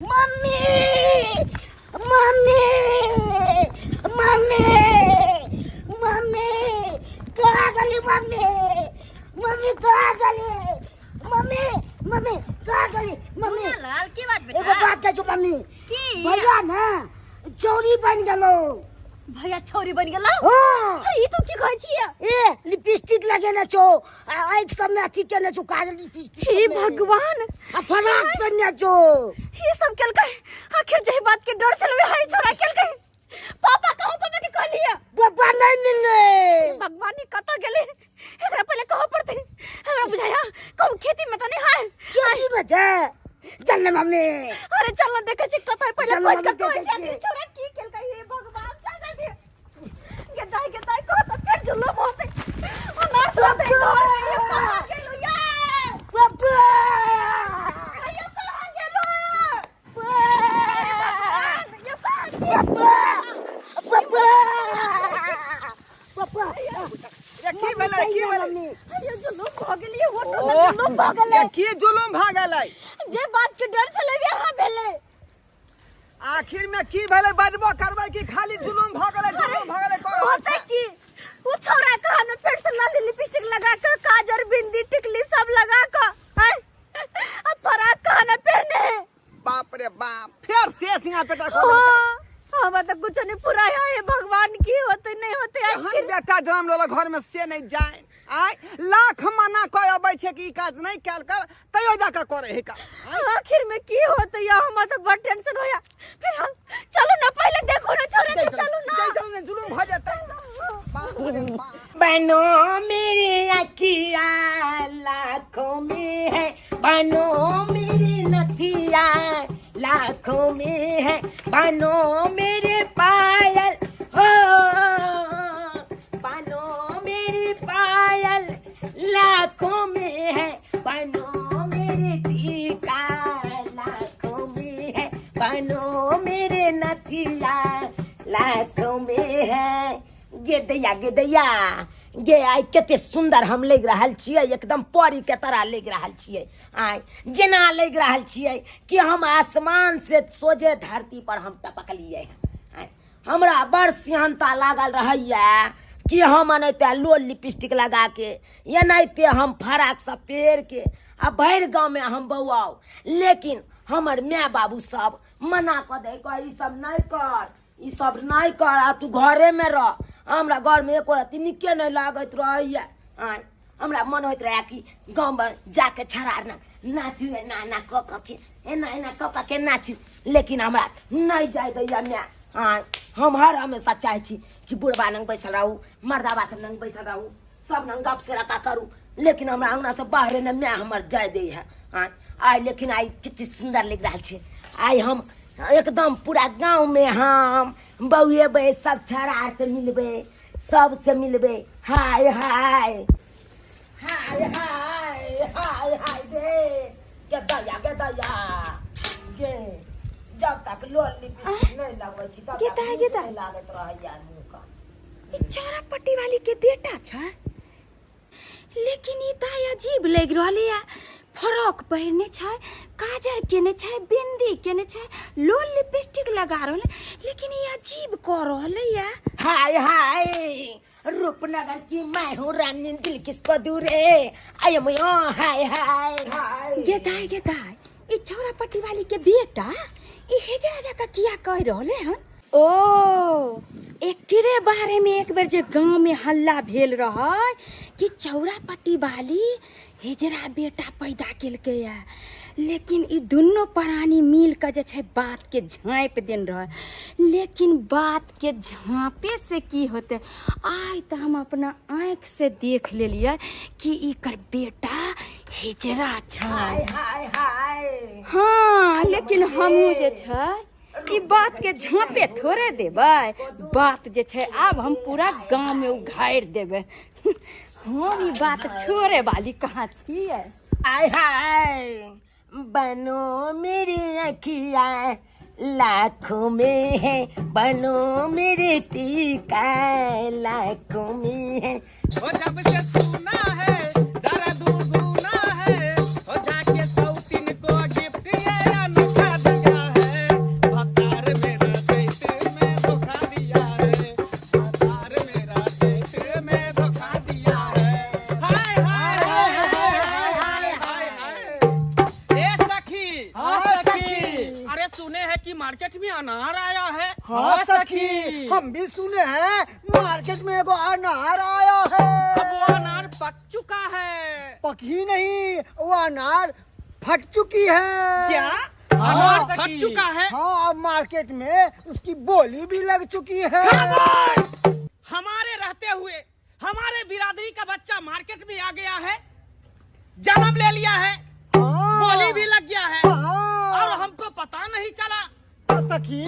Mummy, mummy, mummy, mummy, कहाँ गेली mummy? Mummy कहाँ गेली? मम्मी, मम्मी कहाँ गेली मम्मी? लाल, की बात बेटा? एगो बात कहै छौ मम्मी। की? भैया ने चोरी बनि गेलौ। भैया छौरी बनि गेलौ? हाँ। अरे, ई तू की कहै छियै? ए, लिपस्टिक लगेने छौ आ आँखि सबमे अथी केने छौ, काजल लिपस्टिक हे सबमे। भगवान! आ फराक पहिनने छौ। ई सब केलकै? आखिर जे बात के डर छलवे है छोरा केलकै। पापा कहू, पापा के कहलियै? पप्पा नहीं मिलले। भगवान, ई कतऽ गेलै? एकरा पहिले कहऽ पड़तै। हमरा बुझाया कहू खेती में तऽ नहीं है। खेती में छै, चल ने मम्मी। अरे चल ना, देखै छी कतऽ है पहिले। चल खोज मम्मी, के कहै देखै छी। छियै। आखिर छोरा की केलकै? हे भगवान, चल जल्दी। गेदाइ गेदाइ कह तऽ फेर जुलम होतै, अनर्थ होतै घर में। ये कहाँ गेलु ये? पप्पा! अयो, कहाँ गेलु? हे भगवान, ये कहाँ छी? पप्पा, पप्पा, पप्पा! ये की भेलै? की भेलै? मम्मी। अयो, जुलुम भऽ गेलियै होटल में। ओह, जुलुम भऽ गेलै। ये की जुलुम भऽ गेलै? जे बात के डर छलै वएह भेलै। आखिर में की भेलै? बजबो करबै कि खाली जुलुम भऽ गेलै, जुलुम भऽ गेलै कर रहल होतै छै? की, ओ छौड़ा कहा ने फेर से लाली लिपस्टिक लगा के, काजर, बिंदी, टिकली सब लगा के हैं, आ फराक कहा ने पहने है। बाप रे बाप, फेर से सिंगा पेटा खोल देलकै। हाँ, हमरा तो कुछ नहीं पूरा है। हे भगवान, की होते नहीं होते एहन आखिर? बेटा जन्म लेलक घर में से नहीं जाए। आय लाख मना कऽ अबै छै कि ई काज नहि कयल कर, तैयो जाकऽ करे है का। आखिर में की होते या, हमरा तो बड़ टेंशन होया फिलहाल। चलो ना, पहले देखो ना छोरा के, चलो ना। चल ने, जुलुम भऽ जेतै। बाप रे बाप। बनो मेरे अखिया लाखों में है, बनो मेरे नथिया लाखों में है, बनो मेरे पायल हो, बनो मेरी पायल लाखों में है, बनो मेरे टीका लाखों में है, बनो मेरे नथिया लाखों में है। गे दैया, गे दैया गे, आइ कते सुंदर हम लागि रहल छियै, एकदम परी के तरह लागि रहल छियै। आइ जेना लागि रहल छियै कि हम आसमान से सोझे धरती पर हम टपकलियै। आइ हमरा बड़ सिहनता लागल रहैया कि हम एनाहिते लोल लिपस्टिक लगा के, एनाहिते हम फराक सब पहिर के आ भरि गाँवमे हम बौआउ, लेकिन हमर माय बाबू सब मना कऽ दै, कहै ई सब नहि कर, ई सब नहि कर आ तू घरेमे रह। हमरा घरमे एको रत्ती नीके नहि लागैत रहैया। आँय, हमरा मन होइत रहै कि गाँवमे जाके छड़ा ने नाचू, एना एना कऽ कऽ के, एना एना कऽ कऽ के नाचू, लेकिन हमरा नहि जाय दैया माय। आँय, हम हर हमेशा चाहै छी कि बुढ़बा लग बैसल रहू, मर्दाबा सब लग बैसल रहू, सब लग गप सराका करू, लेकिन हमरा अंगनासँ बाहरे ने माय हमर जाय दै है। आँय, आइ लेकिन आइ कते सुन्दर लागि रहल छै। आइ हम एकदम पूरा गाँवमे हम बौएबै, सब छौड़ा से मिलबै, सबसे मिलबै। हाय हाय हाय हाय हाय हाय गे, गे दैया, गे दैया गे, जब तक लोल लिपस्टिक नहि लगबै छी तब गे तक दाइ, नीक गे दाइ। नहि लागैत रहैया मुँहके। ई चौरा पट्टी वाली के बेटा छै, लेकिन ई तऽ अजीब लागि रहल है। फ्रॉक पहिरने छै, काजर केने छै, बिंदी केने छै, लोल लिपस्टिक लगा रहल है, लेकिन ई अजीब कऽ रहल है। हाय हाय, रूपनगर की मैं हूँ रानी, दिल किसको दूरे I am, हाय हाय हाय। गे दाई, गे दाई, ई चौरा पट्टी वाली के बेटा ई हेजरा जका किया कह रहले हन? ओ एकरे बारे में एक बेर जे गांव में हल्ला भेल रहे कि चौरा पट्टी वाली हिजरा बेटा पैदा केलकै है, लेकिन ई दुनू प्राणी मिल के जे छै बात के झाँपि देने रहे, लेकिन बात के झाँपे से की होतै? आइ तऽ हम अपना आँखि से देख लेलियै कि एकर बेटा हिजरा छै। हाय हाय हाय। हाँ, लेकिन हमहूँ जे छै ई बात के झाँपे थोड़े देबै। बात जे छै आब हम पूरा गाँव में उघारि देबै। हम ई बात छोड़े वाली कहाँ छियै? हाय हाय, बनो मेरी अखिया लाखों में है, बनो मेरे टीका लाखों में है। ओ जब से सुना है दर्द दुगुना है, ओ जाके सौतीन को गिफ्ट ये अनोखा दिया है। सुने हैं कि मार्केट में अनार आया है। हाँ सखी, हम भी सुने हैं मार्केट में एगो अनार आया है। अब वो अनार पक चुका है। पकी नहीं, वो अनार फट चुकी है। क्या? हाँ। अनार फट चुका है? हाँ, अब मार्केट में उसकी बोली भी लग चुकी है। हमारे रहते हुए हमारे बिरादरी का बच्चा मार्केट में आ गया है, जन्म ले लिया है, हाँ। बोली भी लग गया है, हाँ। और हमको पता नहीं चला। तो सखी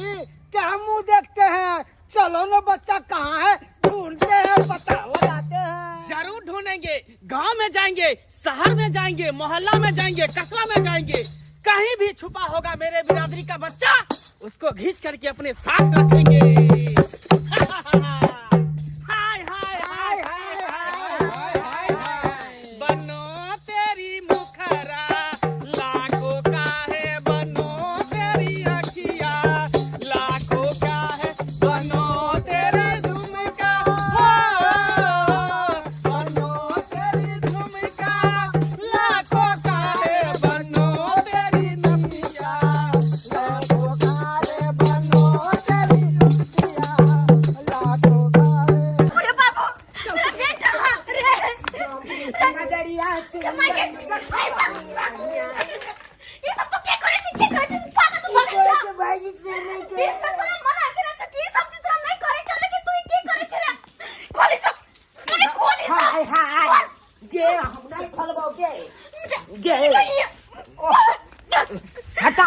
क्या मुंह देखते हैं, चलो ना बच्चा कहाँ है ढूंढते हैं, पता लगाते हैं। जरूर ढूंढेंगे, गांव में जाएंगे, शहर में जाएंगे, मोहल्ला में जाएंगे, कस्बा में जाएंगे, कहीं भी छुपा होगा मेरे बिरादरी का बच्चा, उसको खींच करके अपने साथ रखेंगे। हाय हाय हाय हाय हाय हाय। बनो तेरी मुखरा लाखों का है, बनो तेरी अखिया लाखों का है, बनो तेरा झुमका, हो, बनो तेरी झुमका लाखों का है, बनो तेरी नथिया लाखों का रे बनो तेरी नथिया, लाखों का रे। अरे बाबू, मेरा बेटा, रे नजरिया माय के, ये सब तू के करे छी, के करे छी? पागल तू भले जा। भाई से नहीं के बीच में तोरा मना करे छी कि ई सब चीज तोरा नहीं करे के, लेकिन तू ई के करे छी रे? खोली सब, अरे खोली सब। हाय हाय गे, हम नहीं खोलबो गे गे। हटा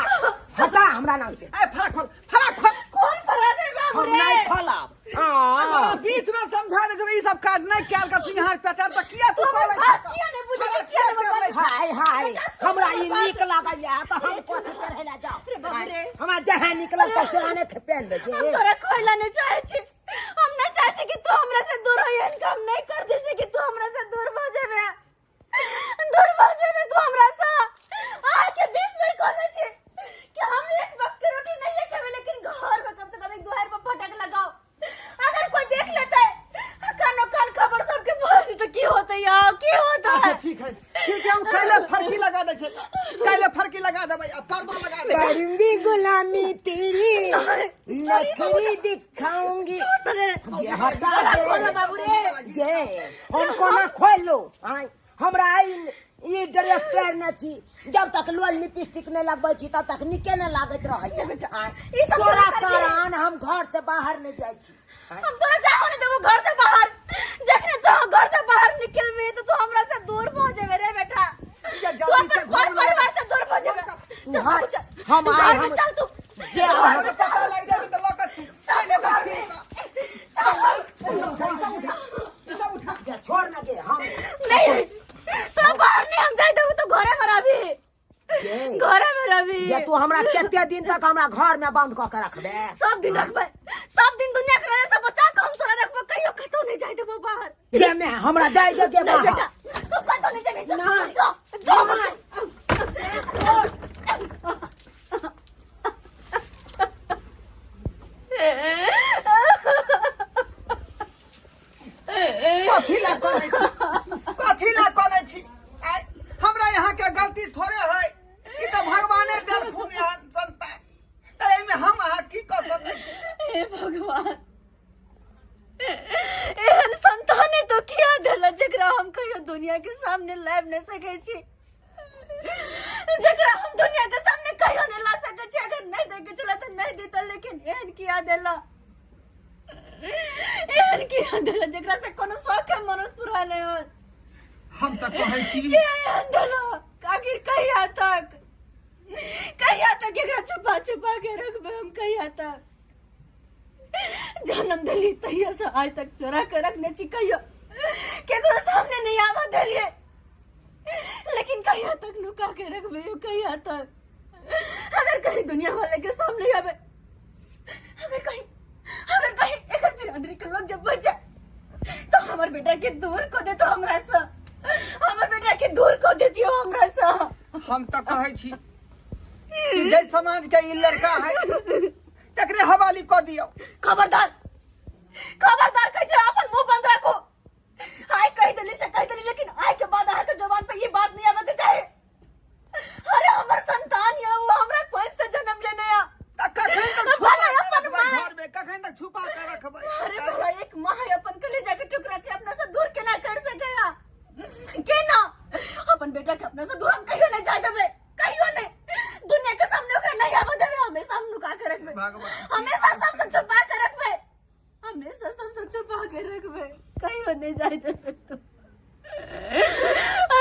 हटा हमरा नाम से। ए फराक खोल, फराक खोल। कौन फराक रे बाबू हम रे? नहीं खोलब। तोरा बीच में समझा दे जो ई सब काज नहीं कैल का सिंहार पेटर त किया तू तू करै बात छै? किया नहीं बुझै फराक किया नहीं किया बुझै? करै छै? हाय हाय, हमरा ई नीक लागैया त हम कथी पढ़ै ला जाउ? रे बाबू रे। हमरा जहाँ निकलल त सिराने के पहन ले। हम तोरा खोइला नहीं चाहे छी, हम नहीं चाहे छी कि तू हमरा से दूर होइए, हम नहीं कर दे कि तू हमरा से दूर भ जेबे, दूर भ जेबे तू हमरा से। आह के 20 बेर कहने छी कि हम एक वक्त के रोटी नहीं खेबे, लेकिन घर में कम से कम एक दुआर पर फटक लगाओ, अगर कोई देख लेते कानो कान खबर सबके बोल दी तो की होते यार, की होता अच्छा है? ठीक है, ठीक है, हम कैले फरकी लगा दै छै, कैले फरकी लगा देबै आ पर्दा लगा देबै। करूंगी गुलामी तेरी, नखरी दिखाऊंगी। ये हटा खोलो दे बाबू रे। गे, हम कोना खोल लो? आय हमरा ई ड्रेस पहिरने छी, जब तक लोल लिपस्टिक नहीं लगबै छी तब तक नीके नहीं लागैत रहैया। आय, ई सब तोरा तोरा करके- कारण हम घर से बाहर नहीं जाइ छी। हम तोरा जाहो नहीं देबो घर से बाहर, जखने तू घर से बाहर निकलबी तो तू हमरा से दूर भ जेबे रे बेटा, ये तू जल्दी से अपन घर घर में परिवार से दूर भ जेबे। तू चल हट, बाबू, चल। हम तू आए, घर में हम चल तू। जे घर में पता लग जाए त लऽ के चलि एतै छीन कऽ। चल। ई सब उठा, ई सब उठा। गे, छोड़ ना गे, हम नहीं तोरा बाहर नहीं हम जाए देबो, तो घरे में रहबी, गे, घरे में रहबी। गे, तू हमरा कते दिन तक हमरा घर में बंद कऽ के रखबे? सब दिन रखबे, सब दिन दुनिया के नजर से बचा के हम तोरा रखबे, कहियो कतौ नहीं जाए देबो बाहर। गे मैं हमरा जाय दे गे नहीं बाहर। बेटा, तू कतौ नहीं जेबी, जो नहीं। जो जो। नहीं। कथी ला करै छी, कथी ला करै छी? आय, हमरा यहाँ के गलती थोड़े है, ई तऽ भगवाने देलखुन एहन संतान, तऽ एहिमे हम अहाँ की कऽ सकै छी? हे भगवान, एहन संताने तो किया देला जेकरा हम कहियो दुनिया के सामने लाबि नहीं सकै छी, जेकरा हम दुनिया के सामने कहियो नहीं ला सकै छी। अगर नहीं देके चला तऽ नहीं देता, लेकिन एहन किया देला, एहन किया देला जेकरा से कोनो शौक है मनोत पूरा नहीं होत। हम तऽ कहै छी किया एहन देला? आखिर कहिया तक, कहिया तक एकरा छुपा छुपा के रखबे हम, कहिया तक? जन्म देली तहिया से आज तक चोरा के रखने छी, कहियो केकरो सामने नहीं आवा देलिए, लेकिन कहिया तक नुका के रखबे यो, कहिया तक? अगर कहीं दुनिया वाले के सामने आवे, अगर कहीं, अगर कहीं एकर बिरादरी के लोग जब बच जाए तो हमर बेटा के दूर को दे तो हमरा से, हमर बेटा के दूर को दे दियो हमरा से। हम तऽ कहै छी कि जै समाज के ई लड़का है तकरे हवाली कऽ दियौ। खबरदार, खबरदार कहै छै, अपन मुंह बंद राखो। आइ कहि देली से कहि देली, लेकिन आइ के बाद अहाँके जबान पे ई बात नहीं आवे के चाही। अरे हमर संतान या, वो हमरा कोख से जन्म लेने या। देबै। भगवान। हमेशा सबसे छुपा के रखबै, हमेशा सबसे छुपा के रखबै, कहियो नहि जाय देबै। तो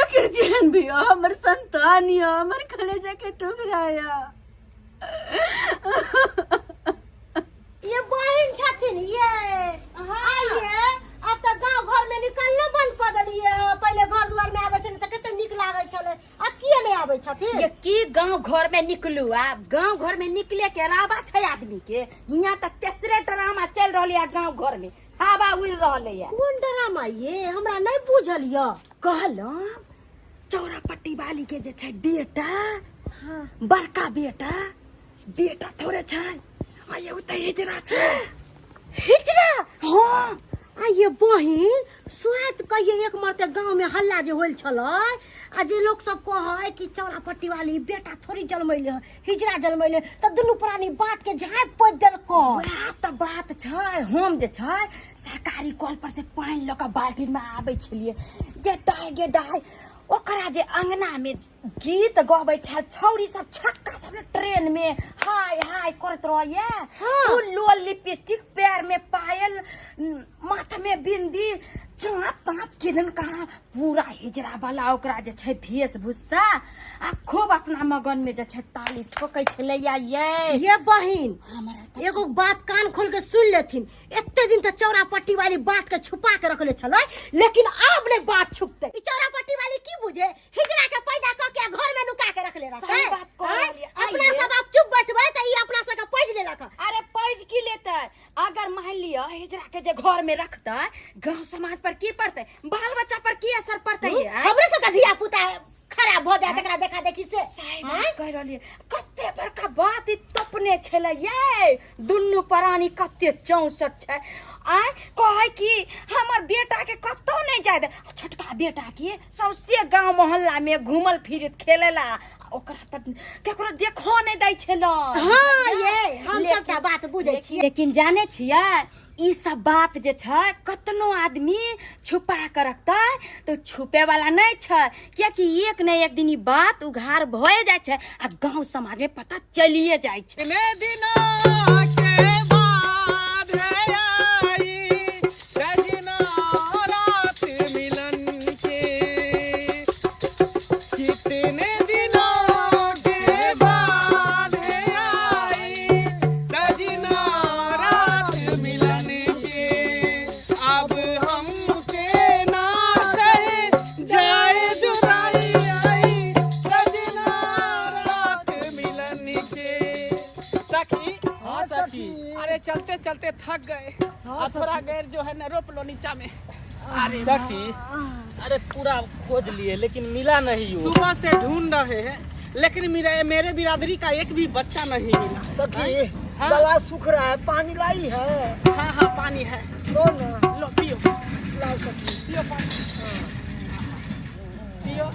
आखिर जेहन भी हो हमर संतान यऽ, हमर कलेजा के टुकड़ा यऽ। ये बहिन छथिन ये आइए। आब तऽ गाँव घर में निकलना बंद कऽ देलियै। पहिले घर दुआर में आबै छलै तऽ कते नीक लागै छलै, आब किए नहि आबै छथिन? ये की गांव घर में निकलू? आब गांव घर में निकले के रावा छै आदमी के। हियां तऽ तेसरे ड्रामा चल रहल है गांव घर में, हवा उड़ रहल है। कोन ड्रामा ये? हमरा नहि बुझल यऽ। कहलहुँ चौरा पट्टी वाली के जे छै बेटा, बड़का बेटा, बेटा थोड़े छै, आ ये तऽ हिजरा छै। हिजरा? हाँ। आ ये बहिन, स्वाद कहिए एक मरते गांव में हल्ला जे होल छलै आ जे लोक सब कहै कि चौरा पट्टी वाली बेटा थोड़ी जन्मैले है, हिजरा जन्मैले, तऽ दुनू प्राणी बात के झाँपि पोति देलकै। वएह तऽ बात छै। हम जे छै सरकारी कल पर से पानि लऽ कऽ बाल्टीन में आबै छलियै, गे दाय गे दाय, ओकरा जे अंगना में गीत गबै छल छौड़ी सब, छक्का सब ने ट्रेन में हाय हाय करैत रहैया। ओ लोल लिपस्टिक, पैर में पायल, माथ में बिंदी, चाप ताप किदन कहाँ, पूरा हिजरा वाला ओकरा जे छै वेशभूषा, आ खूब अपना मगन में जे छै ताली ठोकै छलैया ये। ये बहिन, हमरा तऽ एगो बात कान खोल के सुन लेथिन। एते दिन तऽ चौरा पट्टी वाली बात के छुपा के रखले छलै, लेकिन आब नहीं बात छुपते। ई चौरा पट्टी वाली की बुझे, हिजरा के पैदा क के घर में नुका के रखले रहते। सही बात कह आँय? रहलियै। अपना आइये। सब आब चुप बैठबै तऽ ई अपना सबके पैज लेलक। अरे पैज की लेतै? अगर मान लिअ हिजरा के जे घर में रखतै, गांव समाज पर की पड़तै, बाल बच्चा पर की असर पड़तै ये, आँय? हमरे सबके धिया पुता खराब भऽ जायत एकरा देखा देखी से। सही बात कहि रहलियै। कते बड़का बात ई तपने छलै ये। दुनू प्राणी कते चौंसठ छै। आय कहै कि हमर बेटा के कतौ नहि जाय दे, आ छोटका बेटा के सौंसे गांव मोहल्ला में घूमल फिरत खेलेला, आ ओकरा तऽ केकरो देखो नहि दै छलै। हाँ ये हम सबटा बात बुझै छियै। लेकिन जाने छियै, ई सब बात जे छै कतनो आदमी छुपा के रखतै तऽ छुपे वाला नहि छै, कियाकि एक ने एक दिन ई बात उघार भए जाइ छै आ गांव समाज में पता चलिए जाइ छै। कितने दिनों के बाद है आई सजना रात मिलन के, कितने दिनों के बाद है आई सजना रात मिलन के, अब हमसे ना सह जाए जुदाई आई सजना रात मिलन के। सखी, हाँ सखी। अरे चलते चलते थक गए और थोड़ा गैर जो है ना रोप लो नीचा में। अरे सखी, अरे पूरा खोज लिए लेकिन मिला नहीं वो। सुबह से ढूंढ रहे हैं लेकिन मेरे मेरे बिरादरी का एक भी बच्चा नहीं मिला। सखी, हाँ? गला सूख रहा है, पानी लाई है? हाँ हाँ, पानी है। लो ना। लो पियो। लाओ सखी। पियो पानी पियो।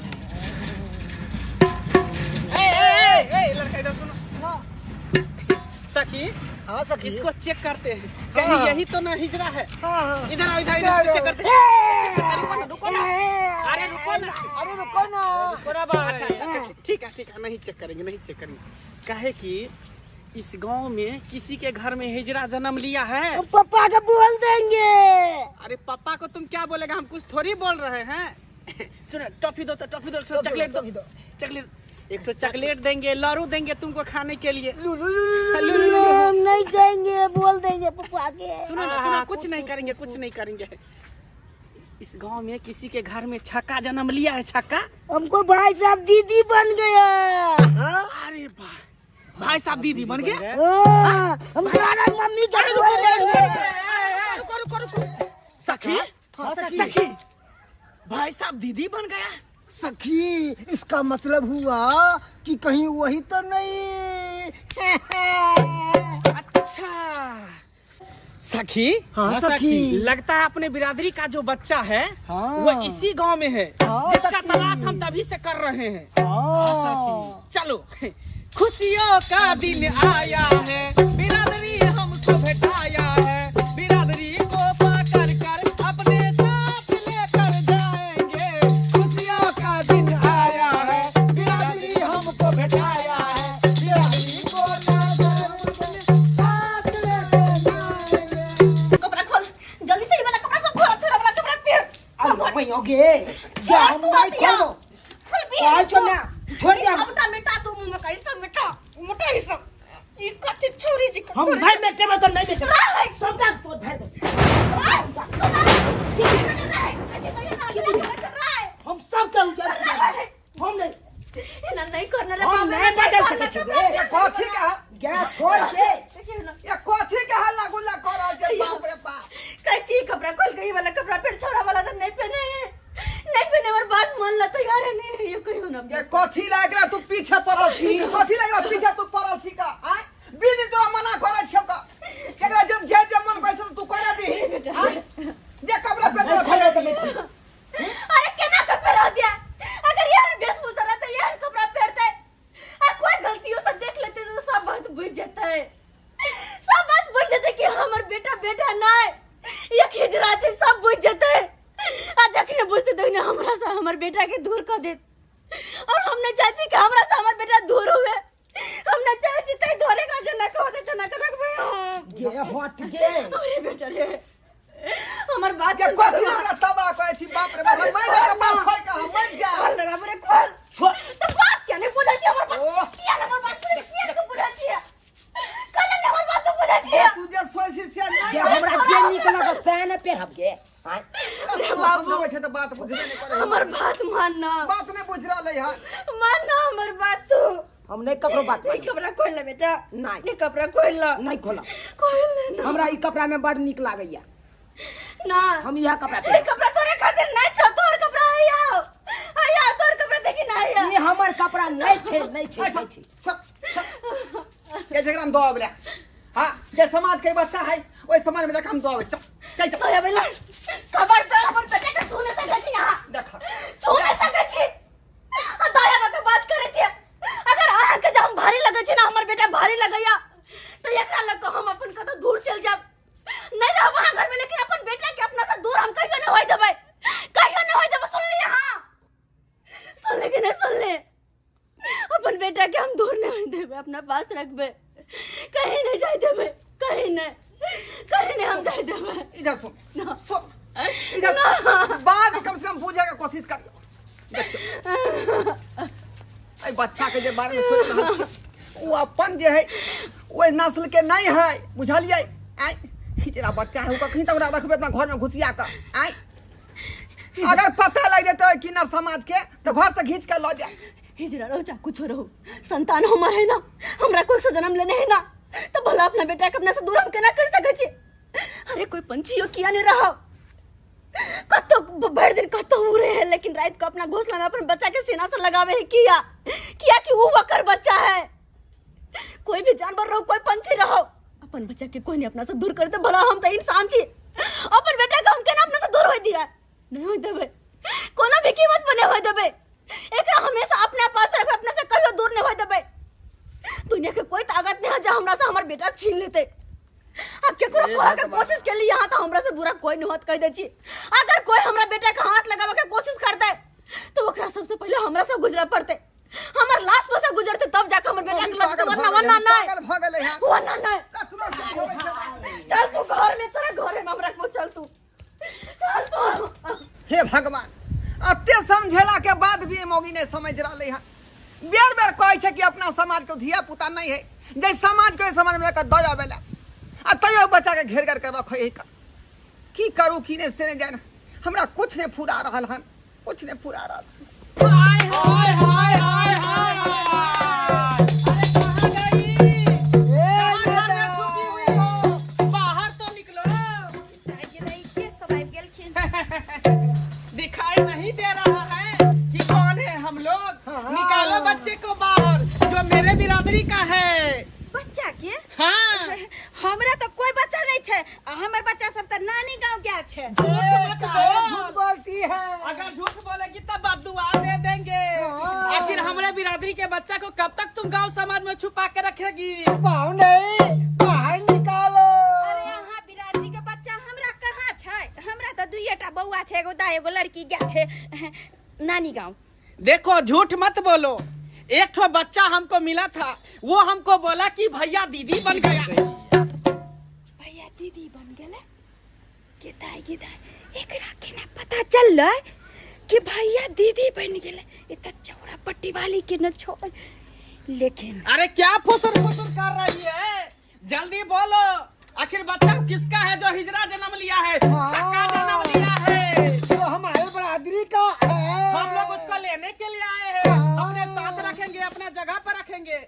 ए ए ए ए लड़का इधर सुनो। सखी। हाँ सखी। इसको चेक करते हैं, कहीं हाँ। यही तो ना हिजरा है। हाँ हाँ। इधर आओ, इधर इधर, चेक करते हैं। रुको ना, रुको ना, अरे रुको ना। अरे रुको ना। अच्छा अच्छा अच्छा, ठीक है ठीक है, नहीं चेक करेंगे, नहीं चेक करेंगे। काहे कि इस गांव में किसी के घर में हिजरा जन्म लिया है। पापा को बोल देंगे। अरे पापा को तुम क्या बोलेगा, हम कुछ थोड़ी बोल रहे हैं। सुनो, टॉफी दो तो टॉफी दो, टॉफी चॉकलेट दो, दो, टॉफी दो। चॉकलेट, एक तो चॉकलेट देंगे, लारू देंगे तुमको खाने के लिए। लू लू लू लू लू, लू, लू। हम नहीं देंगे, बोल देंगे पापा के। सुनो ना, सुनो, कुछ नहीं करेंगे, कुछ नहीं करेंगे। इस गांव में किसी के घर में छक्का जन्म लिया है, छक्का। हमको भाई साहब दीदी बन गया। हाँ? अरे वाह, भाई साहब दीदी बन गए। हाँ, हम तुम्हारा मम्मी के बोल देंगे। रुको रुको रुको सखी, हाँ, सखी। सखी, भाई साहब दीदी बन गया। सखी, इसका मतलब हुआ कि कहीं वही तो नहीं। अच्छा सखी। हाँ सखी। लगता है अपने बिरादरी का जो बच्चा है, हाँ। वो इसी गांव में है, हाँ, जिसका सखी। तलाश हम तभी से कर रहे हैं। हाँ। चलो, खुशियों का दिन आया है, बिरादरी हमको भेटाया है, बिरादरी को पकड़ कर अपने साथ लेकर जाएंगे। खुशियों का दिन आया है, बिरादरी हमको भेटाया है, बिरादरी को ना गे गे हम नहीं खोलबो। खोलबी कहै छौ ना, छोड़ दे हम। सबटा मिटा तू मुंह में कही सब मिटा मिटा ई सब ई कथी छौरी जी हम नहीं मेटेबो तो नहीं मेटेबो। सबटा तोर भर दे। हम सब के उजर हम नहीं एना नहीं करना रे हम बाबा नहीं बदल सकै छी गे। ये कथी के गे छोड़ के ये कथी के हल्ला गुल्ला कर रहल छै बाप रे बाप। कहै छी कपड़ा खोल के ई वाला कपड़ा पेड़ छोरा वाला तो नहीं पहने नहीं पहने और बात मान ला तैयार है नहीं ये कहियो ना। ये कथी लाग रहा तू पीछे पड़ल छी कथी लाग रहा पीछे तू पड़ल छी का आय बिन तोरा मना करै छियौ का एकरा जे जे जे मन कहै छै तू करे दीही आय जे कपड़ा पेड़ नहीं खोलबो तो नहीं खोलबो। अरे केना के पहरा दिया अगर ये वेशभूषा रहता ये कपड़ा पहनते आ कोई गलतियों से देख लेते तो सब बात बुझ जाता है सब बात बुझ जाते कि हमर बेटा बेटा नहीं ये खिजरा छै सब बुझ जाते आ जखने बुझते तखने हमरा से हमर बेटा के दूर कर देत और हम नहीं चाहते कि हमरा से हमर बेटा दूर हुए हम नहीं चाहे छी तै दुआरे एकरा जना कह दे जना के रखबै हम। गे हट गे। अरे बेटा रे हमर बात ये कथी हमरा तबाह कहै छी बाप रे बाप हम मरि के बाप खोइ के हम मरि जा खोल रे बाप रे खोल छोड़। तो बात क्या नहीं बुझै छी हमर बात ओह। किया नहीं हमर बात बुझै किया नहीं बुझै छी कल नहीं हमर बात बुझै छी तू जे सोचै छी से गे नहीं हमरा जे नीक लगत सएह ने पेरहब गे। आँय। रे बाबू समझबै छै तऽ बात बुझबे नहि करै हमर बात मान ना बात नहि बुझि रहलै हन मान ना हमर बात तू हम नहीं ककरो बात ई कपड़ा खोल ले बेटा। नहीं। ई कपड़ा खोल ले। नहीं खोलब। खोल ले ना। हमरा ई कपड़ा में बड़ नीक लागैया। ना। हम इएह कपड़ा ई पहिरब। कपड़ा तोरे खातिर नहीं छौ तोर कपड़ा हैया हैया तोर कपड़ा देखी ना हैया। ई हमर कपड़ा नहीं छै नहीं छै नहीं छै। चल चल ये झगड़ा हम दो आबले हाँ जे समाज के बच्चा है ओहि समाज में जाके हम दो आबै चल चल चल तो बेला खबर चल हमर बेटा के छूने सकै छी अहाँ देख छूने सकै छी आ दाया बा के बात करै छी अगर अहाँ के जे हम भारी लगै छी ना हमर बेटा भारी लगैया तो एकरा लग के हम अपन कतौ दूर चल जाब नहीं रहब अहाँ घर में लेकिन अपन बेटा के अपना से दूर हम कहियो नहीं होय देबै कहियो नहीं होय देबै सुन लियै अहाँ सुन ले कि नहीं सुन ले अपन बेटा के हम दूर नहीं देबै अपना पास रखबै कहीं नहीं जाए देबै कहीं नहीं कहीं नहीं हम जाए देबै। इधर सुन सुन इधर बात कम से कम बुझे के कोशिश कर एहि बच्चा के जे बारे में सोच रहल छी ओ अपन जे है ओहि नस्ल के नहीं है बुझलियै आँय हिजड़ा बच्चा है ओ कखनी तक ओकरा रखबै अपना घर में घुसिया कऽ आँय अगर पता लग जेतै किन्नर समाज के तो घर से घींच के लऽ जाए। हिजड़ा रहो चाहे कुछ रहो संतान हमार है ना हमरा कोख से जन्म लेने है ना तो भला अपना बेटा के अपना से दूर हम केना कर सकै छी। अरे कोई पंछियो किया नहीं रहा कतो भर दिन कतो उड़े है लेकिन रात को अपना घोंसला में अपन बच्चा के सीना से लगावे है किया किया कि वो वकर बच्चा है। कोई भी जानवर रहो कोई पंछी रहो अपन बच्चा के कोई नहीं अपना से दूर करते भला हम तो इंसान छी अपन बेटा के हम केना अपना से दूर होय दिया नहीं होय देबै कोनो भी कीमत पर नहीं होय देबै एकरा हमेशा अपना पास रखबै अपना से कहियो दूर नहीं होय देबै। दुनिया के कोई ताकत नहीं है जो हमरा से हमर बेटा छीन लेते। आ केकरो कहे के कोशिश केली यहाँ तो हमरा से बुरा कोई नहीं होत कह दै छी। अगर कोई हमरा बेटा के हाथ लगावे के कोशिश करते तो ओकरा सबसे पहले हमरा से गुजरे पड़ते हमर लाश पर से गुजरते तब जाके हमर बेटा के लगते पागल वरना भऽ वरना गेलै, नहीं पागल भऽ गेलै हन। वरना नहीं। कतनो समझबै छै। चल तू घर में तोरा घर में हमरा को चल तू चल तू। हे भगवान अते समझेला के बाद भी मोगी नहीं समझ रहलै हन। बेर बेर कहै छै कि अपना समाज के धिया पुता नहीं है जे समाज के समाज में लऽ दऽ आबै ला आ तैयो बच्चा के घेर घेर के रखै है की करू की नहीं से नहीं जाने हमरा कुछ नहीं फुरा रहल हन कुछ नहीं फुरा रहल। हाय हाय हाय हाय हाय हाय। अरे कहाँ गई? कहाँ घर में छुपी हुई हो? बाहर तो निकलो। दिखाई नहीं दे रहा है कि कौन है हम लोग। निकालो बच्चे को बाहर जो मेरे बिरादरी का है। बच्चा के? हाँ। हमरा तो कोई बच्चा नहीं छे आ हमर बच्चा सब तो नानी गांव गया छे। झूठ मत बोल। झूठ बोलती है। अगर झूठ बोलेगी तब बद्दुआ दे देंगे। हाँ। आखिर हमारे बिरादरी के बच्चा को कब तक तुम गांव समाज में छुपा के रखेगी? छुपाओ नहीं बाहर निकालो। अरे यहाँ बिरादरी के बच्चा हमरा कहाँ छे? हमरा तो दुइटा बउआ छे एगो दाई एगो लड़की गया छे नानी गांव। देखो झूठ मत बोलो एक ठो बच्चा हमको मिला था वो हमको बोला कि भैया दीदी बन गया। भैया दीदी बन गए? के दाई के दाई एकरा केना पता चललै कि भैया दीदी बनि गेलै। ई तऽ चौरा पट्टी वाली के न छै, लेकिन अरे क्या फुसुर फुसुर कर रही है, जल्दी बोलो, आखिर बच्चा किसका है जो हिजरा जन्म लिया है, छक्का जन्म लिया है? जो हमारे बरादरी का है। हम लोग उसको लेने के लिए आए हैं, अपने साथ रखेंगे, अपने जगह पर रखेंगे।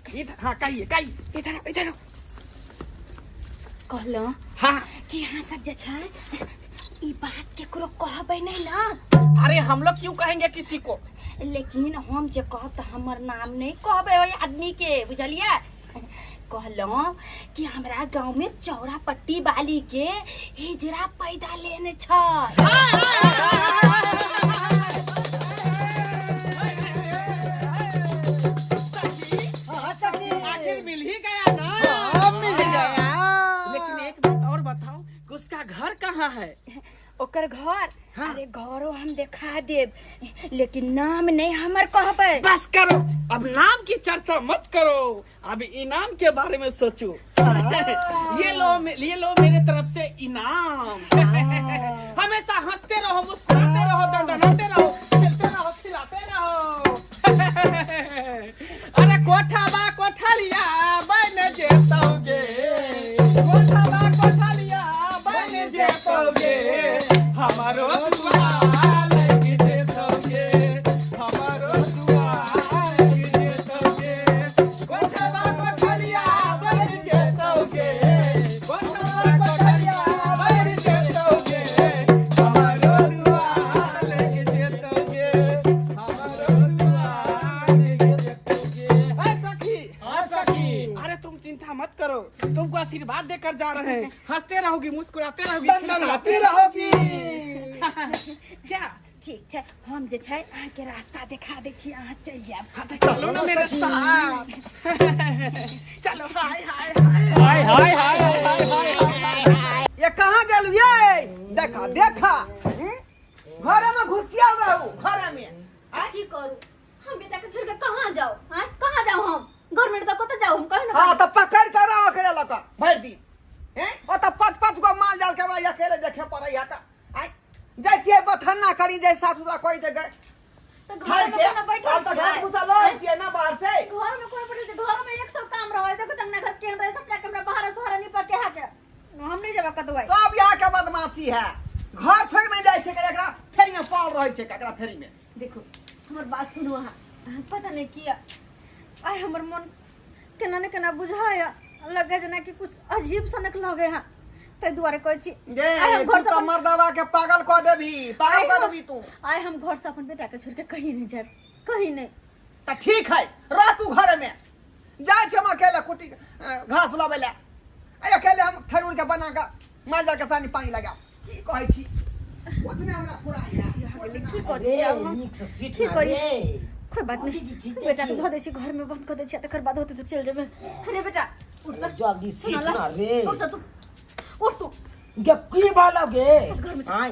इधर, हाँ कहिए कहिए। इधर आओ, इधर आओ। कहलहुँ हाँ कि अहाँ सब जे छै ई बात केकरो कहबै नहि ना? अरे हम लोग क्यों कहेंगे किसी को? लेकिन हम जे कहब तऽ हमर नाम नहि कहबै ओहि आदमी के, बुझलियै? कहलहुँ कि हमरा गाँव में चौरा पट्टी वाली के हिजरा पैदा लेने छै। हाँ सखी, आखिर मिल ही गया ना? हाँ, मिल गया। लेकिन एक बात और बताओ कि उसका घर कहाँ है? ओकर घर? हाँ। अरे घरो हम देखा देब, लेकिन नाम नहीं हमर कहबै। बस करो, अब नाम की चर्चा मत करो, अब इनाम के बारे में सोचो। ये लो, ये लो मेरे तरफ से इनाम। हमेशा हंसते रहो, मुस्कुराते रहो, दंदनाते रहो, खेलते रहो, खिलाते रहो। अरे कोठा बा कोठलिया बन जेतोगे, कोठा बा कोठलिया बन जेतोगे, हमारो दुआ लग जेतोगे, हमारो दुआ लग जेतोगे, कोठा बा कोठलिया बन जेतोगे, कोठा बा कोठलिया बन जेतोगे, हमारो दुआ लग जेतोगे, हमारो दुआ लग जेतोगे। ए सखी, हाँ सखी, अरे तुम चिंता मत करो, तुमको आशीर्वाद देकर जा रहे हैं, हंसते रहोगी, मुस्कुराते रहोगी, दंदनाती रहोगी। क्या ठीक छै, हम जे छै अहाँके रास्ता देखा दै छी, अहाँ चलि जायब। हाँ तो चलो ना मेरे साथ, चलो। हाय हाय हाय हाय हाय हाय हाय हाय हाय। ये कहाँ गेल ये? देखा देखा, घरे में घुसियल रहू, घरे में। आय? की करू हम, बेटा के छोड़ के कहाँ जाओ? हाँ कहाँ जाओ हम? घर में तो कत जाओ हम, कहे ना। हाँ तो पकड़ कर रहो अकेले लक भर दी हैं, ओ तो पाँच पाँच गो माल जाल के हमरा अकेले देखे पड़ै है का। आय जाइ छियै बथन्ना करी, जाइ साफ सुथरा करी दे गए तो घर खाइ में के कोनो बैठल आब तऽ छियै? घास भूसा लऽ अइतियै ना बाहर से। घर में कोई बैठल छै? घर में एक सब काम रहे, देखो तंगना घर केहन रहे, सबटा के हमरा बाहर सोहरा निपा के हा के हम नहीं जेबा कतौ। सब यहाँ के बदमाशी है, घर छोड़ नहीं जाइ छै, एकरा फेरी में पाल रहै छै, एकरा फेरी में। देखो हमर बात सुनू अहाँ, पता नहीं किया आइ हमर मन केना ने केना बुझाया लगे, जेना कि कुछ अजीब सनक लगे है, ताहि दुआरे कहै छी। गे आइ हम तू घर से तऽ अपन मर्दवा के पागल कऽ देबही, पागल कऽ देबही तू। आइ हम घर से अपन बेटा के छोड़ के कहीं नहीं जायब, कहीं नहीं। तऽ ठीक है, रह तू घरे में, जाइ छी हम अकेले कुटी घास लबै लए, आ अकेले हम ठेरुर के बना कऽ माल जाल के सानी पानी लगाब। की कहै छी, कुछ नहि हमरा फुराइ है। की करी आब हम? नीक से सीट की ना करी? रे। कोई बात नहीं, ठीक बेटा के छै। धो दै छी, घर में बंद कर दै छी, तकर बाद होते तऽ चलि जेबै। अरे बेटा उठ तऽ, जल्दी सीट सुन ला, ना रे। उठ तऽ तू, उठ तू। गे की बोलो गे? चल घर में चल। आँय,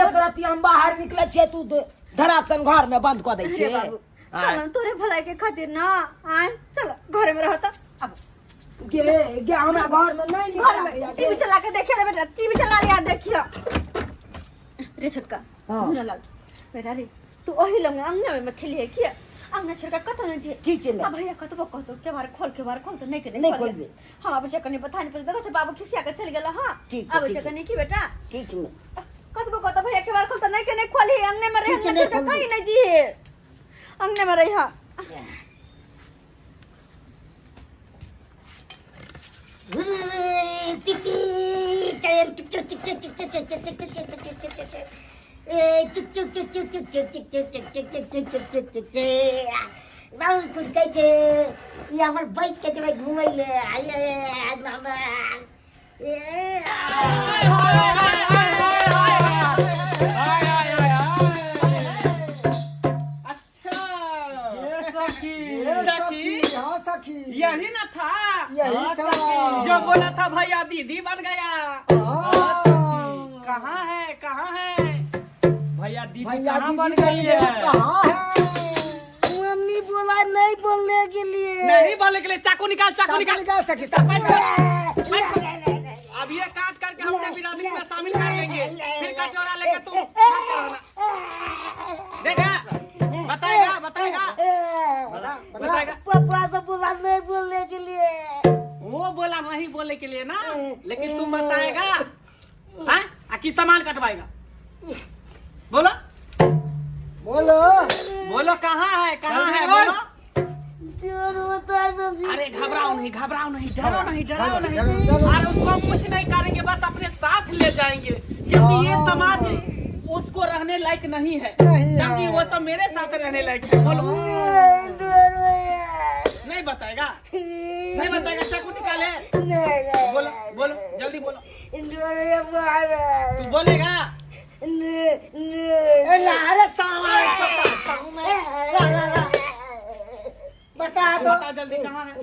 एक राति हम बाहर निकले छियै, तू धड़ाक सन घर में बंद कऽ दै अरे छियै। बाबू चल न, तोरे भलाई के खातिर ना आय, चल घरे में रहता अब। गे गे हमरा घर में नहीं घर में निकल टीवी चला के देखिए रे बेटा, टीवी चला लिया देखियो रे छोटका। हाँ। झूला लग बेटा रे, तू ओही लंग अंगना में खेलिए, किया अंगना छोड़ के कतौ नहीं जे। ठीक छै आ भैया कतबो कहतो के बार खोल, के बार खोल, तो नहीं के नहीं नहीं खोलबे। खोलबे। हां अब से कनी पता नहीं पता देखो से बाबू खिसिया के चल गेला। हां ठीक छै, अब ठीक से छै। कनी की बेटा? ठीक छै। कतबो कहतो भैया के बार खोल, तो नहीं के नहीं खोली, अंगने में रह, ठीक छै, अंगना नहीं छोड़ के खोलबे। कहीं नहीं जी, अंगने में रही। हां बहुत कुछ कहै छै ई, हमर बैस के जेबै घुमै ले। ए अच्छा ये सखी, ये सखी। हाँ सखी, यही ना था यही था जो बोला था भैया दीदी बन गया। हाँ। कहाँ है, कहाँ है भैया दीदी? भैया कहाँ दीदी बन गई है? कहाँ है? मम्मी बोला नहीं बोलने के लिए। नहीं बोलने के लिए। चाकू निकाल, चाकू चाकू निकाल। निकाल सखी, चाकू। अब ये काट करके हमने बिरादरी में शामिल कर लेंगे, फिर कटोरा लेके तुम मत रहना। देखा, बताएगा बताएगा बताएगा। पापा से बोला नहीं बोलने के लिए। वो बोला नहीं बोलने के लिए ना, लेकिन तुम बताएगा। हाँ, आ की सामान कटवाएगा? बोलो बोलो बोलो, कहाँ है कहाँ है, बोलो। चोर होता है बस। अरे घबराओ नहीं, घबराओ नहीं, डरो नहीं, डरो नहीं। डरो, डरो। अरे उसको हम कुछ नहीं करेंगे, बस अपने साथ ले जाएंगे, क्योंकि ये समाज उसको रहने लायक नहीं है। नहीं है। जबकि वो सब मेरे साथ रहने लायक है। बोलो, नहीं बताएगा, नहीं बताएगा। चाकू निकाले, बोलो बोलो जल्दी बोलो। तू बोलेगा? ए, ला रे सामान बताता हूँ मैं। ला, ला, ला। बता दो। बता जल्दी कहाँ है।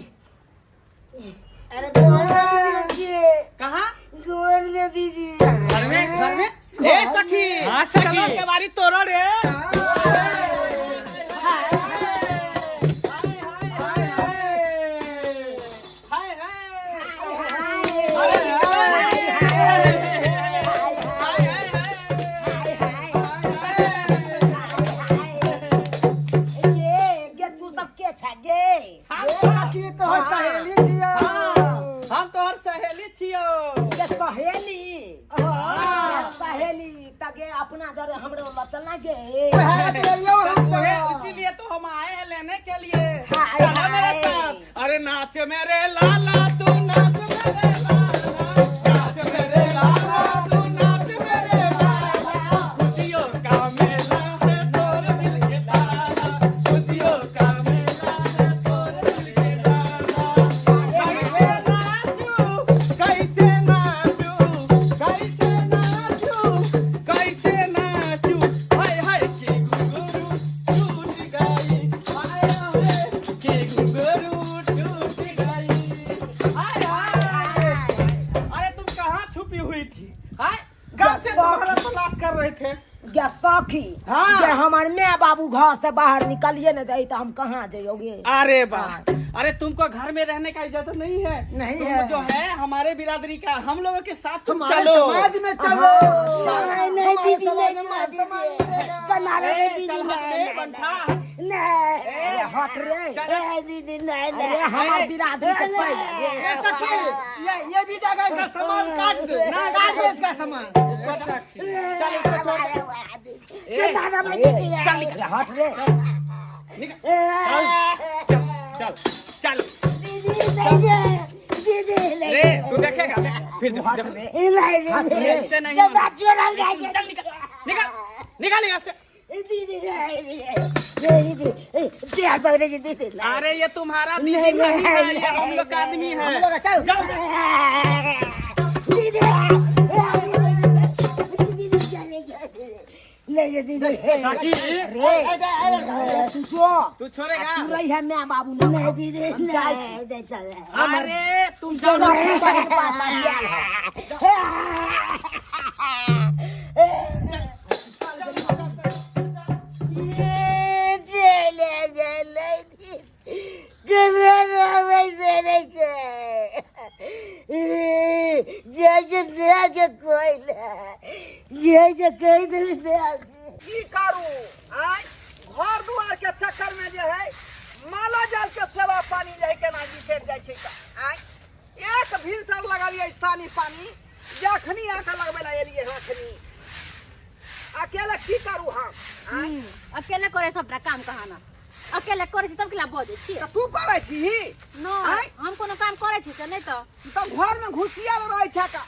अरे कहाँ? गोर में दीदी। घर में, घर में। ए सखी, हाँ, सखी। चलो केवाड़ी तोड़ो रे। हाय हाय ये गे तू सब के छै गे? सखी तोहर सहेली छियौ। हम तोहर सहेली छियो। गे सहेली, गे सहेली तगे अपना जरे हमरो ल चलना गे। वएह के लियौ हम उहे, सब। इसीलिए तो हम आए हैं लेने के लिए। हाय, चलो मेरे हाय। साथ। अरे नाच मेरे लाला तू नाच मेरे लाला, नाच मेरे लाला तू नाच मेरे लाला, खुशियों का मेला है तोर दिल के ताला, खुशियों का मेला है तोर दिल के ताला। कैसे नाचू, कैसे नाचू, कैसे नाचू, कैसे नाचू, हाय हाय की घुंघरू टूट गई, हाय हाय की घुंघरू टूट गई, हाय हाय। अरे तुम कहाँ छुपी हुई थी? हाय, कब से तुम्हारा तलाश कर रहे थे। गे सखी, हाँ। गे हमर my बाबू घर से बाहर निकलिए न दे त हम कहाँ जइयोगे? अरे वाह, अरे तुमको घर में रहने का इजाजत नहीं है। नहीं तुम है। जो है हमारे बिरादरी का, हम लोगों के साथ तुम हमारे चलो। समाज में चलो। नहीं नहीं हमारे दीदी, समाज नहीं में मान दीदी, सम्मान मिलेगा। बनारस ए, में दीदी, चल हट नहीं, रे, नहीं, बंठा। नहीं। अरे हट रे। चल। ए, दीदी, नहीं, अरे नहीं। हमर बिरादरी के चल गे। ए सखी, ये भी जगह इसका सामान काट दे, काट दे इसका सामान। चल इसको छोड़ दे। ए, बनारस में दीदी, चल निकल, हट रे। निकल, चल चल चल। दीदी, नहीं, दीदी, नहीं, रे तू देखेगा, देख, फिर देख, हट देख। रे। नहीं, दीदी, ऐसे नहीं ये होना। बात चुरा जाएगी। चल निकल निकल निकल यहाँ से। दीदी, नहीं, नहीं, दीदी, दीदी, पकड़े दीदी, नहीं। अरे ये तुम्हारा दीदी नहीं, नहीं है, नहीं, ये हम लोग का आदमी है। हम लोग चल। जाओ। दीदी, नहीं, दीदी, सखी, रे अरे तू जो तू छोड़ेगा? तू रही है my बाबू ना। नहीं, दीदी, हम जाइ छी। नहीं, नहीं, चल। अरे तुम जाओ ना। बहिन पास आयल है। ये चले गेलै ककरो वैसे नहि छै। जाइ छै मायके कोइला, जाइ छै कहि देली मायके। की करू आय, घर दुआर के चक्कर में जे है मालो जाल के सेवा पानी जे है केना बिसरि जाइ छै। तऽ आय एक भिनसर लगलियै सानी पानी, जखनी आके लगबै लए एलियै हँ अखनी। अकेले की करू हम आय? अकेले करे सबटा काम कहाना, अकेले करे छी तब केला बजै छी? तऽ तू करै छीही? न। आँय? हम कोनो काम करे छी से नहि तऽ। तऽ घर में घुसियल रहै छै का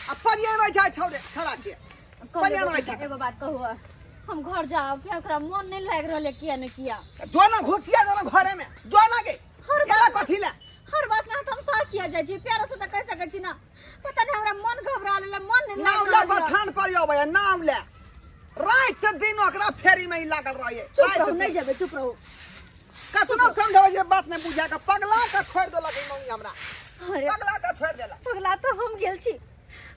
आ परियन रहै छै छौड़े छौड़ा के कहू। परियन एगो रहै छै। एगो बात कहू, हम घर जाओ कि ओकरा मन नहीं लागि रहल है, किया ने किया। जो ना घुसिया जो ना घरे में जो ना के हर एला कथी ले। हर बात में तो हम साथ किया जाइ छी, प्यारो से तऽ कहि सकै छी ना। पता नहीं हमरा मन घबरा लेला, मन नहीं नाव लागि ले रहल है। बथान पर अबै नाव ले, राति दिन ओकरा फेरी में ही लागल रहे। चुप राति रहू, दिन। नहीं जेबै, चुप रहू। कतनो समझाबै जे बात नहीं बुझा के पगला के छोड़ि देलक ई मौनी हमरा। अरे पगला के छोड़ि देलक। पगला तो हम गेल छी।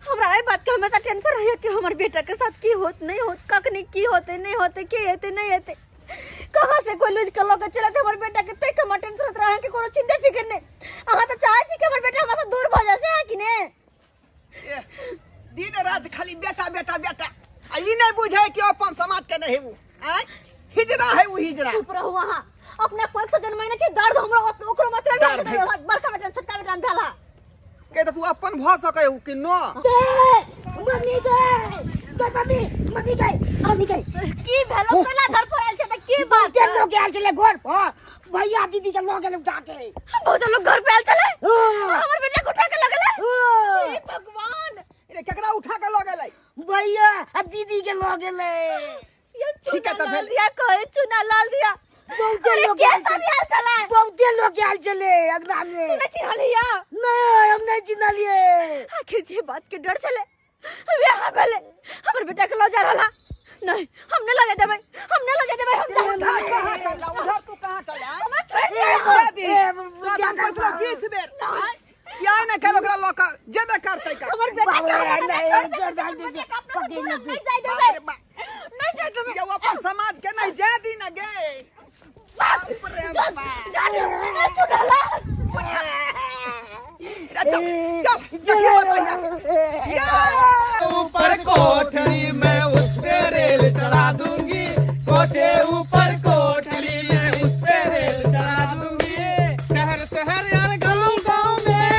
हमरा एहि बात के हमेशा टेंशन रहैया कि हमर बेटा के साथ की होत नहीं होत, कखनी की होते नहीं होते, के हेते नहीं हेते, कहाँ से कोई लूज के लऽ के चलत हमर बेटा के, तै के हमरा टेंशन होत रहे कि कोनो चिंता फिक्र नहीं। अहाँ तऽ चाहै छी कि हमर बेटा हमरा से दूर भऽ जाय, से है कि ने? है उ आय हिजरा है उ हिजरा। चुप रहू अहाँ। अपना कोख से जन्मैने छी, दर्द हमरो ओकरो मतबे भेल। दर्द है। बड़का बेटा, छोटका बेटा में भेल। के त तू अपन भ सकै हु कि न? मम्मी गए गए, मम्मी, मम्मी गए, मम्मी गए। की भेलो? कोला घर पर आयल छै त की बात? बहुते लोग आयल छलै घर पर, भैया दीदी के लऽ गेल उठा के। बहुत लोग घर पे आयल छलै? हाँ। हमर बेटा के उठा के लगलै? हाँ। हे भगवान! ए, केकरा उठा के ल गेलै? भैया आ दीदी के लऽ गेलै। ये ठीक है चूना त लाल भेल। दिया कहे, चूना लाल दिया। बहुते अरे लोग के आयल सब छलै। आयल छलै? बहुते लोग आयल छलै अंगना में। तू नहि चिन्हलिया? नहीं, हम नहीं चिन्हलिए। आखिर जे बात के डर छलै वएह भेलै। हमर बेटा के लऽ जा रहला। नहीं, हम नहीं लऽ जाय देबै, हम नहीं लऽ जाय देबै। हम उधर कहाँ चल जा, उधर तू कहाँ चल जा? हमरा छोड़ि दे। जा दी। ए, तोरा तऽ हम कहै छलौ 20 बेर। आँय, किया नहि काल्हि ओकरा लऽ कऽ जेबे करतै का? हमर बेटा के बाबू, हमरा नहीं, छोड़ि दे, छोड़ दे, हमर बेटा के अपना से पकड़ दूर हम लेतै। नहीं जाय बाप देबै, रे बाप। नहीं जाय देबै। ये वो अपन समाज के नहीं जाय दी ना गे। बाप रे जा बाप। जा दे, चुड़ैला। चल चल, देखिए बतैया। ऊपर कोठरी में उस पे रेल चढ़ा दूंगी, कोठे ऊपर कोठरी में उस पे रेल चढ़ा दूंगी। शहर शहर यार गांव गांव में,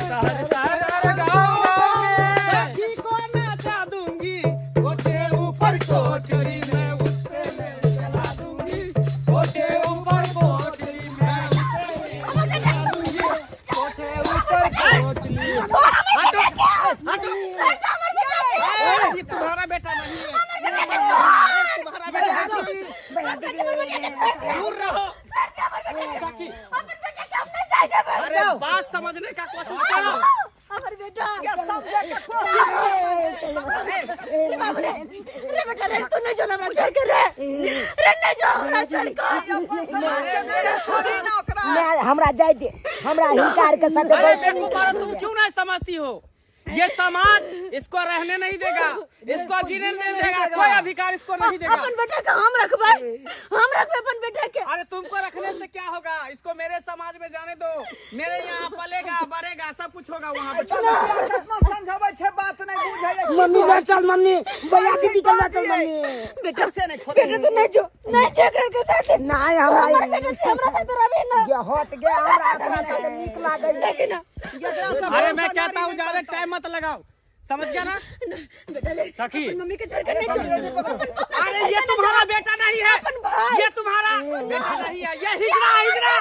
शहर शहर यार गांव गांव में सखी को नचा दूंगी। कोठे ऊपर कोठरी में उस पे रेल चढ़ा दूंगी, कोठे ऊपर कोठरी में उस पे रेल चढ़ा दूंगी, कोठे ऊपर कोठरी। हटो हटो! ए, ये तुम्हारा बेटा नहीं है, तुम्हारा बेटा नहीं है। दूर रहो सखी। अपन बेटा के हम नहीं जाय देबै। अरे, बात समझने का कोशिश करो। हमर बेटा के समझे के कोशिश। रे बाप रे, रे बेटा रे, तू नहीं जो हमरा छोड़ के रे, रे नहीं जो हमरा छोड़ के। अपन समाज के नहीं छोड़ी ना ओकरा। मैं हमरा जाय दे, हमरा हिनका आर के साथे अरे बहुत नीक। बेवकूफ औरत, तुम क्यों नहीं समझती हो? ये समाज इसको रहने नहीं देगा, इसको जीने नहीं देगा, कोई अधिकार इसको नहीं देगा। अपन बेटा के हम रखबै, हम रखबै अपन बेटा के। अरे, तुमको रखने से क्या होगा? इसको मेरे समाज में जाने दो, मेरे यहाँ पलेगा बढ़ेगा, सब कुछ होगा वहाँ पे। छोड़ो। कतना समझाबै छै, बात नहीं बुझै है। मम्मी ले चल मम्मी, भैया दीदी के ले चल मम्मी। बेटा से नहीं छोड़े। बेटा, तू नहीं जो, नहीं जो एकर के साथ। नहीं, हमरा हमर बेटा छै, हमरा साथ रहबे ना। गे हट गे, हमरा अपना साथे नीक लागै। लेकिन एकरा से अरे, मैं वंशगारी कहता हूँ नहीं ज्यादा बनतौ। टाइम मत लगाओ, समझ गया ना? बेटा ले। सखी। अपन मम्मी के छोड़ के नहीं जो। अपन पापा के अरे, छोड़ ये के नहीं तुम्हारा बेटा नहीं है। अपन भाई। ये तुम्हारा बेटा नहीं है, ये हिजड़ा, हिजड़ा,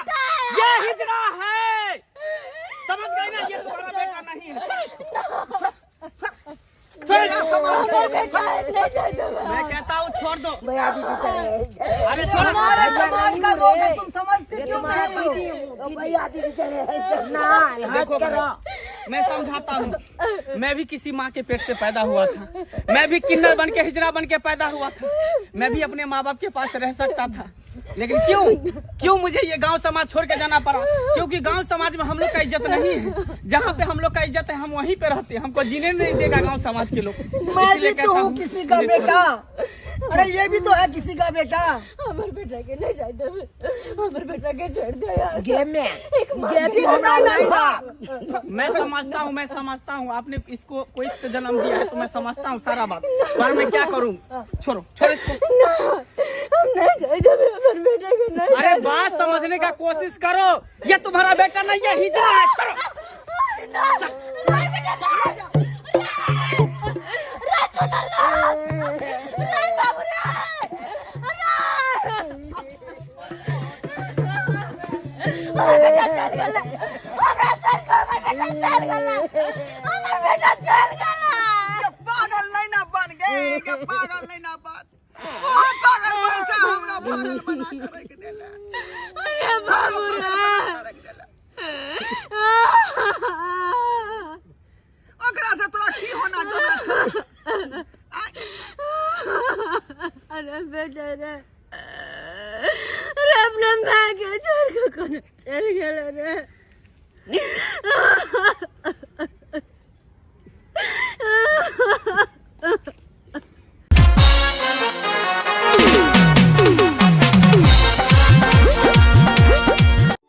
ये हिजड़ा है, समझ गई ना? ये तुम्हारा बेटा नहीं है। छोड़ो इसको। मेरा समाज के जो। बेटा है, नहीं जाय देबै। मैं कहता हूँ छोड़ दो। भैया दीदी चले। अरे छोड़ो। हमारे समाज का लोग है, तुम समझते क्यों नहीं हो? भैया दीदी चले ना। देखो भाई, मैं समझाता हूँ। मैं भी किसी माँ के पेट से पैदा हुआ था, मैं भी किन्नर बन के, हिजड़ा बन के पैदा हुआ था। मैं भी अपने माँ बाप के पास रह सकता था, लेकिन क्यों क्यों मुझे ये गांव समाज छोड़ के जाना पड़ा? क्योंकि गांव समाज में हम लोग का इज्जत नहीं है। जहाँ पे हम लोग का इज्जत है, हम वहीं पे रहते हैं। हमको जीने नहीं देगा गांव समाज के लोग। मैं इसलिए भी तो कहता हूँ किसी का मुझे छोड़ो। बेटा। अरे, ये भी तो है किसी का बेटा। हमर बेटा के नहीं जाय देबै, हमर बेटा के छोड़ दे यार। गे में एक माँ गे के तू हमरा नहीं नहीं भाग। मैं समझता हूँ, मैं समझता हूँ, आपने इसको कोई से जन्म दिया है, तो मैं समझता हूँ सारा बात, पर मैं क्या करूँ? छोड़ो, छोड़ो इसको। ना, हम नहीं जाय देबै हमर बेटा के, नहीं। अरे, बात समझने का कोशिश करो, ये तुम्हारा बेटा नहीं है, हिजड़ा है, छोड़ो। ना ना बेटा, ना रे, चुना रे, रे बाबू रे, रे हमर बेटा चल गेलै, हमरा चल गेलै, हमर बेटा चल गेलै, हमर बेटा चल गेलै। के पागल नहीं ना बन गए, के पागल नहीं ना बन। बहुत पागल बन से हमरा पागल बना के रख देले। अरे बाबू रे। बना के रख देले। ओकरा से तोरा की होना जाना छै? आय, अरे बेटा रे, अरे अपना माँ के छोड़ के कोनो चल गेल रे?